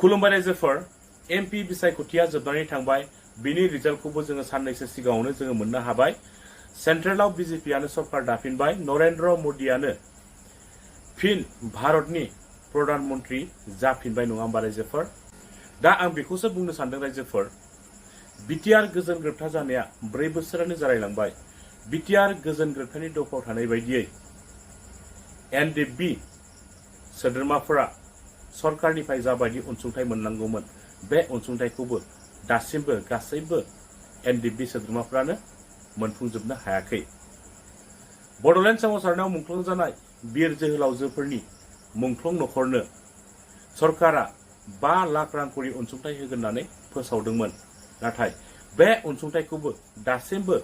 खुलुमबाय रायजोफोर एमपि बिसायख'थिया जोबनानै थांबाय बिनि रिजाल्टखौबो जोङो साननैसो सिगाङावनो जोङो मोननो हाबाय सेन्ट्रेलाव बिजेपियानो सरकार दाफिनबाय नरेन्द्र मदियानो फिन भारतनि प्रधान मन्त्रि जाफिनबाय नङा होमबा रायजोफोर दा आं बेखौसो बुंनो सानदों रायजोफोर बिटिआर गोजोन गोरोबथा जानाया 4 बोसोरानो जालायलांबाय बिटिआर गोजोन गोरोबथानि दफायाव थानाय बायदियै एनडिएफबि सोद्रोमाफोरा सरकारनिफ्राय जाबायदि अनसुंथाइ मोननांगौमोन बे अनसुंथाइखौबो दासिमबो गासैबो एनडिएफबि सोद्रोमाफोरानो मोनफुंजोबनो हायाखै बड'लेण्ड सोमावसारनायाव मुंख्लं जानाय बिर जोहोलावजोफोरनि मुंख्लं नखरनो सरकारा 5 लाख रांखरि अनसुंथाइ होगोन होननानै फोसावदोंमोन नाथाय बे अनसुंथाइखौबो दासिमबो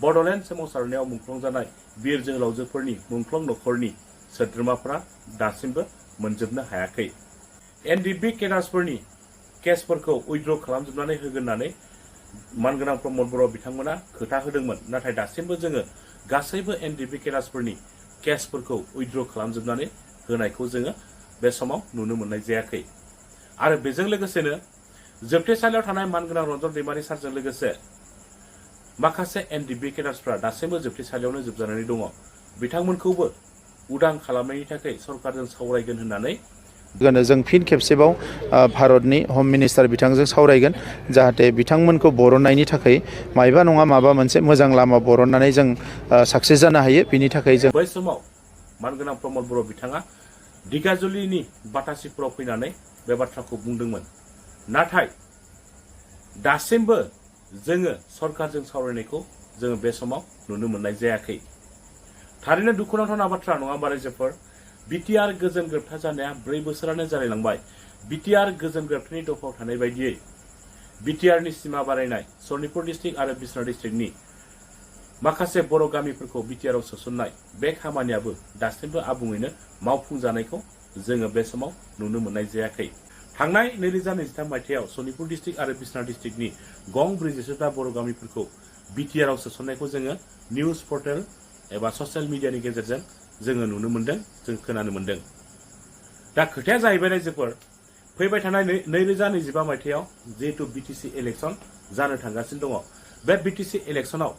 बड'लेण्ड सोमावसारनायाव मुंख्लं जानाय बिर जोहोलावजोफोरनि मुंख्लं नखरनि सोद्रोमाफोरा दासिमबो मोनजोबनो हायाखै एनडिएफबि केडार्सफोरनि केसफोरखौ उइथड्र खालामजोबनानै होगोन होननानै मानगोनां प्रमद बर' बिथांमोना खोथा होदोंमोन नाथाय दासिमबो जोङो गासैबो एनडिएफबि केडार्सफोरनि केसफोरखौ उइथड्र खालामजोबनानै होनायखौ जोङो बे समाव नुनो मोननाय जायाखै आरो बेजों लोगोसेनो जोबथेसालियाव थानाय मानगोनां रन्जन दैमारि सारजों लोगोसे माखासे एनडिएफबि केडार्सफ्रा दासिमबो जोबथेसालियावनो जोबजानानै दङ बिथांमोनखौबो उदां खालामनायनि थाखाय सरकारजों सावरायगोन होननानै जों फिन खेबसेबाव भारतनि हम मिनिस्टार बिथांजों सावरायगोन जाहाथे बिथांमोनखौ बरननायनि थाखाय मायबा नङा माबा मोनसे मोजां लामा बरननानै जों साक्सेस जानो हायो बिनि थाखाय जों बै समाव मानगोनां प्रमद बर' बिथाङा दिगाजुलिनि बाटासिफोराव फैनानै बे बाथ्राखौ बुंदोंमोन नाथाय दासिमबो जोङो सरकारजों सावरायनायखौ जोङो बे समाव नुनो मोननाय जायाखै थारैनो दुखुनांथावना बाथ्रा नङा होमबा रायजोफोर बिटिआर गोजोन गोरोबथा जानाया 4 बोसोरानो जालायलांबाय बिटिआर गोजोन गोरोबथानि दफायाव थानाय बायदियै बिटिआरनि सिमा बारायनाय सनितपुर डिस्ट्रिक्ट आरो बिश्वनाथ डिस्ट्रिक्टनि माखासे बर' गामिफोरखौ बिटिआरआव सोसननाय बे खामानियाबो दासिमबो आबुङैनो मावफुंजानायखौ जोङो बे समाव नुनो मोननाय जायाखै थांनाय 2023 मायथाइयाव सनितपुर डिस्ट्रिक्ट आरो बिश्वनाथ डिस्ट्रिक्टनि गं 47टा बर' गामिफोरखौ बिटिआरआव सोसननायखौ जोङो निउज पर्टेल एबा ससियेल मिडियानि गेजेरजों जोङो नुनो मोनदों जों खोनानो मोनदों दा खोथाया जाहैबाय रायजोफोर फैबाय थानाय 2025 मायथाइयाव जिहेतु बिटिसि इलेक्शन जानो थांगासिनो दङ बे बिटिसि इलेक्शनाव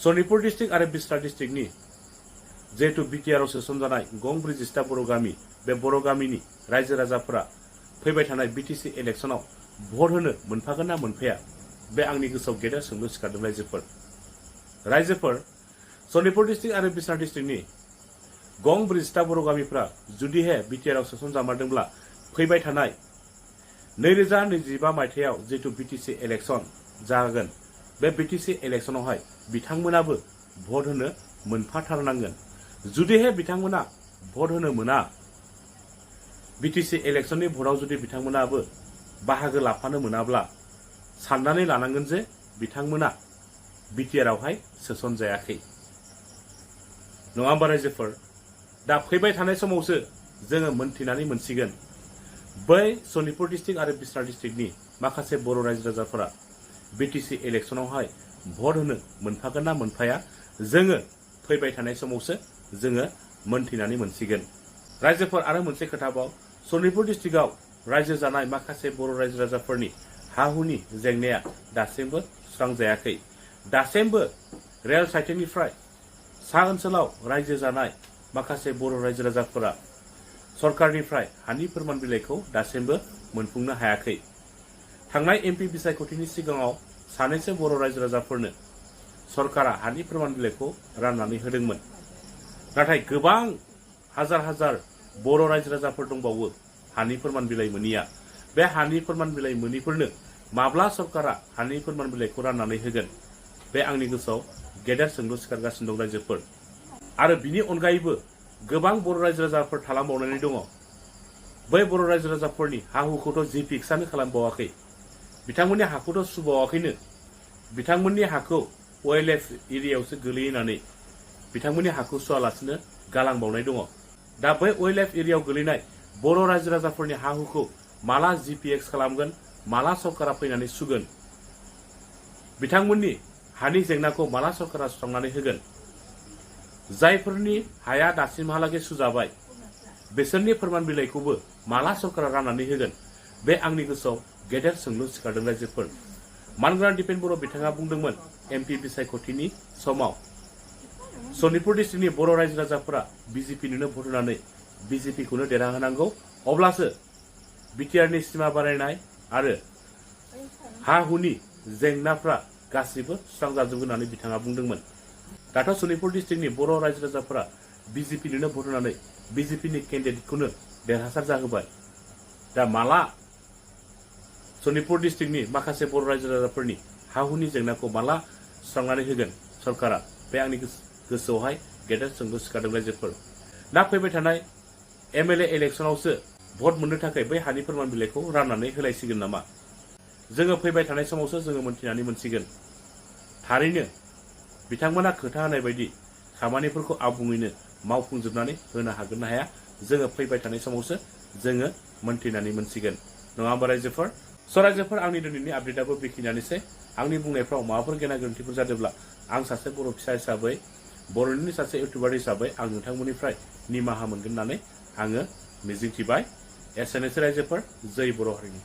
सनितपुर डिस्ट्रिक्ट आरो बिश्वनाथ डिस्ट्रिक्टनि जिहेतु बिटिआरआव सोसनजानाय गं 47टा बर' गामि बे बर' गामिनि रायजो राजाफोरा फैबाय थानाय बिटिसि इलेक्शनाव भट होनो मोनफागोन ना मोनफाया बे आंनि गोसोआव गेदेर सोंलु सिखारदों रायजोफोर सनितपुर डिस्ट्रिक्ट आरो बिश्वनाथ डिस्ट्रिक्टनि गं 47टा बर' गामिफ्रा जुदिहे बिटिआरआव सोसनजामारदोंब्ला फैबाय थानाय 2025 मायथाइयाव जिहेतु बिटिसि इलेक्शन जागोन बे बिटिसि इलेक्शनावहाय बिथांमोनाबो भट होनो मोनफाथारनांगोन जुदिहे बिथांमोना भट होनो मोना बिटिसि इलेक्शननि भटआव जुदि बिथांमोनाबो बाहागो लाफानो मोनाब्ला साननानै लानांगोन जे बिथांमोना बिटिआरआवहाय सोसनजायाखै नङा होमबा रायजोफोर दा फैबाय थानाय समावसो जोङो मोनथिनानै मोनसिगोन बै सनितपुर डिस्ट्रिक्ट आरो बिश्वनाथ डिस्ट्रिक्टनि माखासे बर' रायजो राजाफोरा बिटिसि इलेक्शनावहाय भट होनो मोनफागोन ना मोनफाया जोङो फैबाय थानाय समावसो जोङो मोनथिनानै मोनसिगोन रायजोफोर आरो मोनसे खोथाबाव सनितपुर डिस्ट्रिक्टआव रायजो जानाय माखासे बर' रायजो राजाफोरनि हा हुनि जेंनाया दासिमबो सुस्रांजायाखै दासिमबो रेल साइटिंनिफ्राय सा ओनसोलाव रायजो जानाय माखासे बर' रायजो राजाफोरा सरकारनिफ्राय हानि फोरमान बिलाइखौ दासिमबो मोनफुंनो हायाखै थांनाय एमपि बिसायख'थिनि सिगाङाव सानैसो बर' रायजो राजाफोरनो सरकारा हानि फोरमान बिलाइखौ राननानै होदोंमोन नाथाय गोबां हाजार हाजार बर' रायजो राजाफोर दंबावो हानि फोरमान बिलाइ मोनिया बे हानि फोरमान बिलाइ मोनिफोरनो माब्ला सरकारा हानि फोरमान बिलाइखौ राननानै होगोन बे आंनि गोसोआव गेदेर सोंलु सिखारगासिनो दं रायजोफोर आरो बिनि अनगायैबो गोबां बर' रायजो राजाफोर थालांबावनानै दङ बै बर' रायजो राजाफोरनि हा हुखौथ' जि फिक्सआनो खालामबावाखै बिथांमोननि हाखौथ' सुबावाखैनो बिथांमोननि हाखौ OLF एरियायावसो गोलैनानै बिथांमोननि हाखौ सुवालासिनो गालांबावनाय दङ दा बै OLF एरियायाव गोलैनाय बर' रायजो राजाफोरनि हा हुखौ माला GPX खालामगोन माला सरकारा फैनानै सुगोन बिथांमोननि हानि जेंनाखौ माला सरकारा सुस्रांनानै होगोन जायफोरनि हाया दासिमहालागै सुजाबाय बिसोरनि फोरमान बिलाइखौबो माला सरकारा राननानै होगोन बे आंनि गोसोआव गेदेर सोंलु सिखारदों रायजोफोर। मानगोनां दिपेन बर' बिथाङा बुंदोंमोन एमपि बिसायख'थिनि समाव सनितपुर डिस्ट्रिक्टनि बर' रायजो राजाफोरा बिजेपिनोनो भट होनानै बिजेपिखौनो देरहाहोनांगौ, अब्लासो बिटिआरनि सिमा बारायनाय आरो हा हुनि जेंनाफ्रा गासिबो सुस्रांजाजोबगोन होननानै बिथाङा बुंदोंमोन। दाथ' सनितपुर डिस्ट्रिक्टनि बर' रायजो राजाफोरा बिजेपिनोनो भट होनानै बिजेपिनि केन्डिडेटखौनो देरहासार जाहोबाय। दा माला सनितपुर डिस्ट्रिक्टनि माखासे बर' रायजो राजाफोरनि हा हुनि जेंनाखौ माला सुस्रांनानै होगोन सरकारा, बे आंनि गोसोआवहाय गेदेर सोंलु सिखारदों रायजोफोर। दा फैबाय थानाय एमएलए इलेक्सनावसो भट मोननो थाखाय बै हानि फोरमान बिलाइखौ राननानै होलायसिगोन नामा? जोङो फैबाय थानाय समावसो जोङो मोनथिनानै मोनसिगोन। थारैनो बिथांमोना खोथा होनाय बायदि खामानिफोरखौ आबुङैनो मावफुंजोबनानै होनो हागोन ना हाया, जोङो फैबाय थानाय समावसो जोङो मोनथिनानै मोनसिगोन, नङा होमबा रायजोफोर? रायजोफोर, आंनि दिनैनि आपडेटआबो बेखिनियानोसै। आंनि बुंनायफ्राव माबाफोर गेना गोरोन्थिफोर जादोंब्ला आं सासे बर' फिसा हिसाबै, बर'नि सासे इउटुबार हिसाबै आं नोंथांमोननिफ्राय निमाहा मोनगोन होननानै आङो मिजिंथिबाय। एसेनोसै रायजोफोर, जै बर' हारिनि।